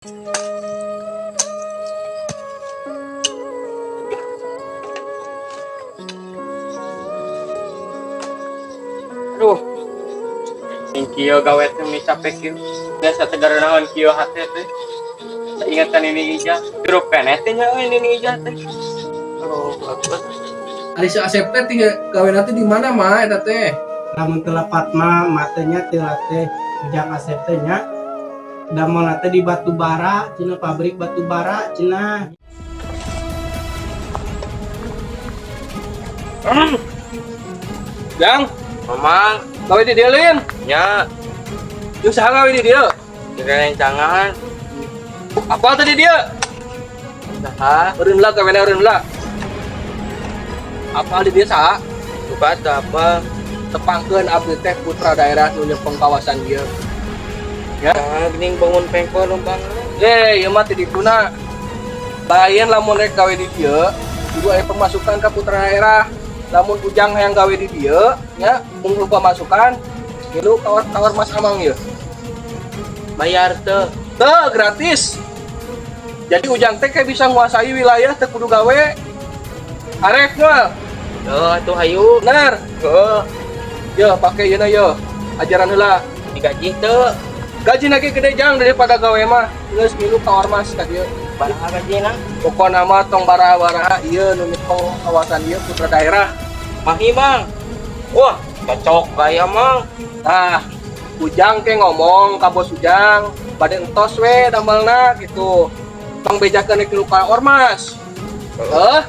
Aduh. Sing kieu gawe teh meni capek kieu. Biasa tegar naon kieu hate teh. Ingatan ini Ijah. Hirup keneh teh nya euy nini Ijah teh. Aduh, bagus. Ari si Asep teh tinggal gawe nanti di mana mah eta teh? Lamun teu lepat mah matanya teu teh Ujang Asep teh nya. Damel teh di batu bara cenah, pabrik batu bara cenah. Jang, Mamang, gawe di dieu lin. Nya. Jeung saha gawe di dieu? Direncangan. Apa tadi dia? Saha? Eureun lah gawena, eureun lah. Apa di dieu saha? Suka teu apa? Tepangkeun, abdi teh putra daerah nu nyepeng kawasan ieu. Ya, geuning bangun pengkol numpang. Eh, ieu mah teu dituna. Lain lamun rek gawe di dieu, kudu aya pemasukan ka putra daerah. Lamun Ujang hayang gawe di dieu, nya, mun pemasukan, milu kawar Mas Amang ieu. Bayar teu? Teu, gratis. Jadi Ujang teh kayak bisa nguasai wilayah teu kudu gawe. Arek moal? Teu atuh, hayu. Bener. Heuh. Yo, pake yeuna yo. Ajaran heula. Digaji teu? Gaji lagi gede, Jang, daripada gawe mah. Geus milu ka ormas ka dieu. Baraha gajina? Pokona mah tong bara-bara, ieu nu nyepeng kawasan ieu putra daerah. Mahi, Mang. Wah, cocok gaya, Mang. Nah, Ujang ke ngomong ka bos Ujang, bade entos we damelna gitu. Tong bejakeun rek milu ka ormas. Heuh,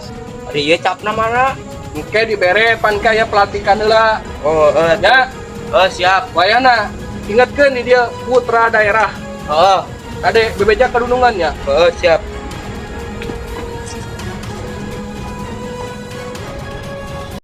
Ari ieu capna mana? Engke dibere pan kaya pelatihan heula. Oh, eh. Ya, Oh, siap. Wayana ingetkeun di dia putra daerah. Heeh. Kade bebeja kadunungannya. Heeh, siap.